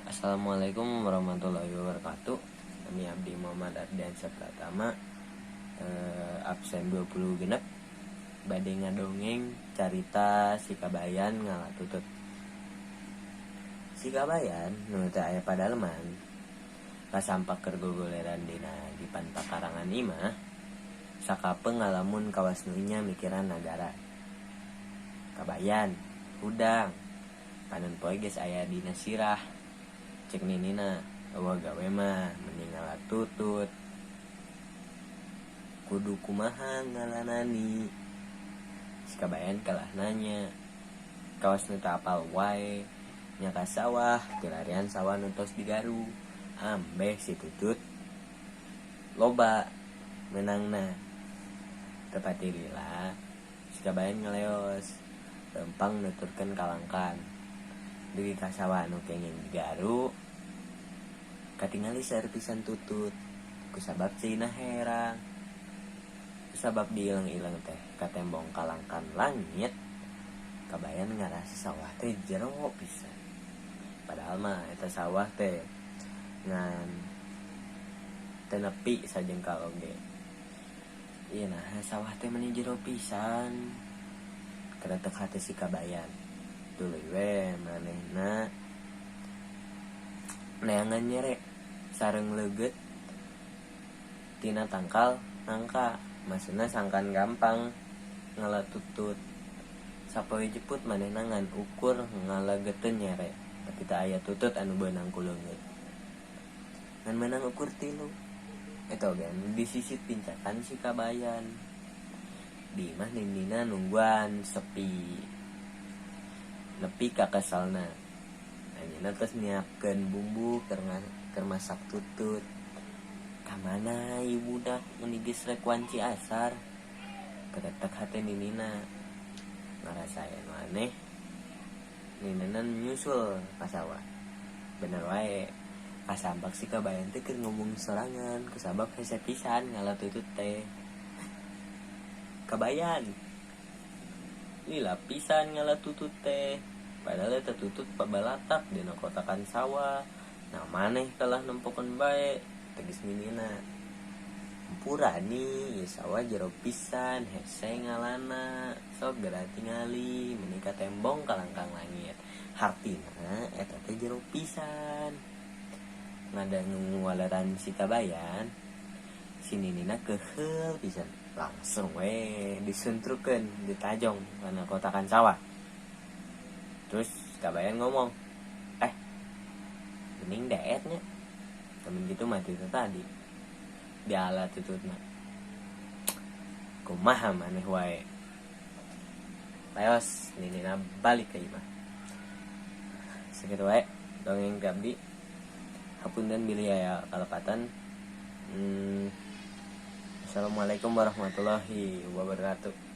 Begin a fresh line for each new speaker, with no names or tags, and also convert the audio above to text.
Assalamualaikum warahmatullahi wabarakatuh. Kami Abdi Muhammad Ardiansyah Pratama, absen 26, bade ngadongeng carita si Kabayan ngala tutut. Si Kabayan nu teu aya padaleman kasampak keur gogoleran dina dipan pakarangan imah, sakapeung ngalamun kawas nu inya mikiran nagara. "Kabayan, hudang, panon poe geus aya dina sirah," cek ninina, "euweuh gawe mah mending ngala tutut." "Kudu kumaha ngalana, Ni?" Si Kabayan kalah nanya kawas nu teu apal wae nya ka sawah, tilarian sawah nu tos digaru ambeh si tutut loba meunangna. Teu pati lila si Kabayan ngaleos leumpang nuturkeun kalangkan. Dugi ka sawah anu kenging digaru, katingali seueur pisan tutut kusabab ceuna herang. Kusabab diileng-ileng teh katembong kalangkan langit, Kabayan ngarasa sawah teh jero pisan. Padahal mah eta sawah teh ngan teu nepi sajengkal oge. "Ieu naha sawah teh meuni jero pisan?" kretek hate si Kabayan. Tuluy we manehna neangan nyere sareng leungeut tina tangkal nangka, maksudna sangkan gampang ngala tutut. Sapoe jeput manehna ngan ukur ngaleugeutkeun nyere, tapi teu aya tutut anu beunang ku leungeut. Ngan meunang ukur tilu. Eta oge anu disisit pincakan si Kabayan. Di imah ninina nungguan sepi nepi ka keselna. Anjeunna tos nyiapkeun bumbu keur masak tutut. "Ka mana ieu budak meuni geus rek wanci asar?" kretek hate ninina. Ngarasa aya nu aneh, ninina nyusul ka sawah. Bener wae, kasampak si Kabayan teh keur ngomong sorangan kusabab hese pisan ngala tutut teh. "Kabayan, lila pisan ngala tutut teh. Padahal eta tutut pabalatak dina kotakan sawah. Nah, maneh kalah nempokeun bae," tegas ninina. "Hampura, Ni, ieu sawah jero pisan, hese ngalana. Sok geura tingali, meuni katembong kalangkang langit. Hartina eta teh jero pisan." Ngadangu waleran si Kabayan, si ninina keuheul pisan. Langsung we disuntrukeun, ditajong kana kotakan sawah. Terus Kabayan ngomong, "Eh, mending daet nya. Temen gitu mati itu tadi. Diala tututna. Kumaha maneh wae." Leos ninina balik ke imah. Sakitu wae dongeng ti abdi. Hapunten bilih aya kalepatan. Assalamualaikum warahmatullahi wabarakatuh.